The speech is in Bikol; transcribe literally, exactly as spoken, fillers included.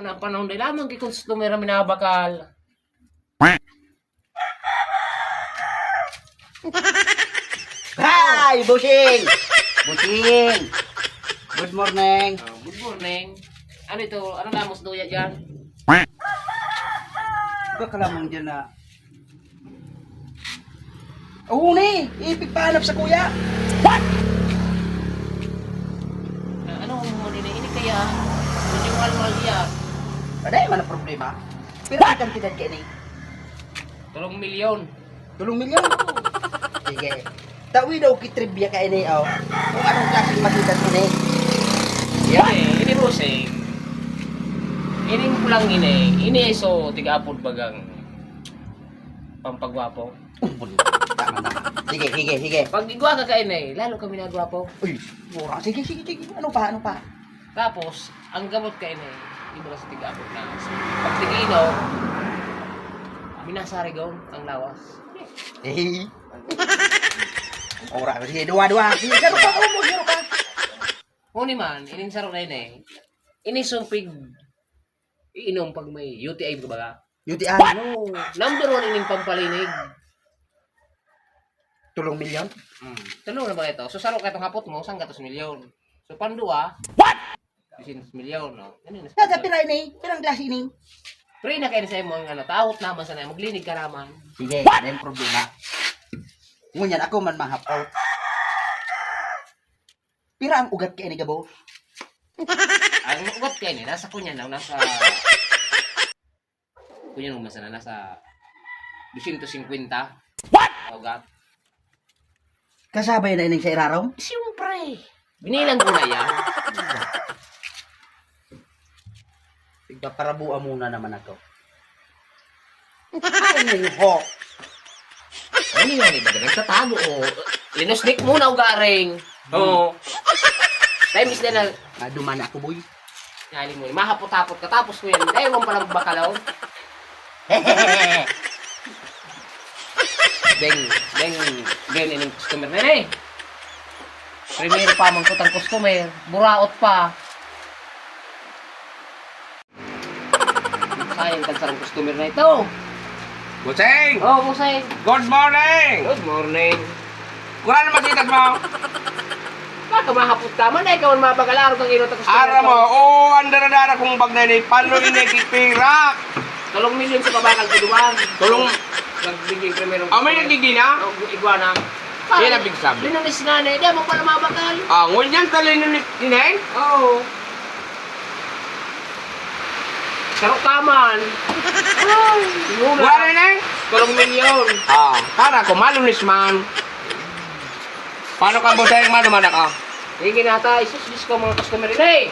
Ang panahon dai lamang kay customer ang minabakal. Hi, bossing! Bossing! Good morning! Oh, good morning. Ano ito? Ano lamos duya dyan? Baka lamang dyan na Oo ni, ipigpahanap sa kuya. What? Ah, ano ang huli na ini kaya? Medyo mahal-mahal iya. Aday man ang problema. Pero ang kantidad ka ini? Tulong milyon. Tulong milyon? Sige. Tawi daw kitribya ka ini, oh. Kung anong klaseng masitas ini. Yan eh, ini bossing. Ining pulang ini, ini so tiga-apod bagang pampagwapo. Tama, tama. Sige, sige, sige. Pag igwa ka kainay, lalo kami nagwapo. Uy, mura. Sige, sige, sige. Ano pa, ano pa? Tapos, ang gamot kainay, iba sa tig-abot na. Pag tig-inom, minasarigon ang lawas. Eh. Ora, sige, duwa, duwa. Sige, saro pa, oh, saro pa. Huni man, ining saro na yun eh. Ini sumpig iinom pag may U T I, baga. U T I? No, number one ining pampalinig. Tulong milyon? Hmm. Tulong na ba ito? So, saro ka itong hapot mo, sanggatos milyon. So, pandua, What? Dosyentos milyon, no? Ano yun? Kada pira ini? Pirang klase ini? Pre na kayo sa imong ano, tawot naman sana, maglinig ka naman. Sige, What? May problema. Ngunyan, ako man mahapot. Pira ang ugat kay ni Gabo? Ang ugat kay ni, nasa kunya lang, nasa kunya lang, nasa, nasa dosyentos singkwenta. What? Ugat. Kasabay na ining sa irarom? Siyempre. Binilang ko na yan. Igpaparabuan muna naman ako. Ay, ho. Ano yun? Iba ka nagtatago, oh. Linusnik muna, ugaring. Oo. Time is na. Ah, dumana ako, boy. Nali mo, mahapot-hapot ka, tapos ko yan. Dahil mo palang bakalaw. Deng, deng, deng, ining customer na, eh. Primero pa, mangkutang customer. Buraot pa. Sayang kan sarong customer na ito. Bossing! Oh, Bossing. Good morning! Good morning. Kulang na masitas mo? Baka mahapot ka man, eh, ikaw ang mabagalaron kang inot ang customer. Ara mo, oo, ang daradara kong bag na ini, palo ini, kipirak. Tulong milyon sa pabakal ko duman. Tulong Nagbigay primero. Ah, may nagigina? Oh, iguana. Yan ang big sabi. Linunis nga na, di mo pala mabakal. Ah, ngunyan ka linunis, Ineng? Oo. Sarok ka man. Ay, mura. Wala na, Ineng? Tulong milyon. Ah, para ko, malunis man. Paano ka, boss, ay maluman ka? Sige na ta, isus, Diyos ko, mga customer, Ineng.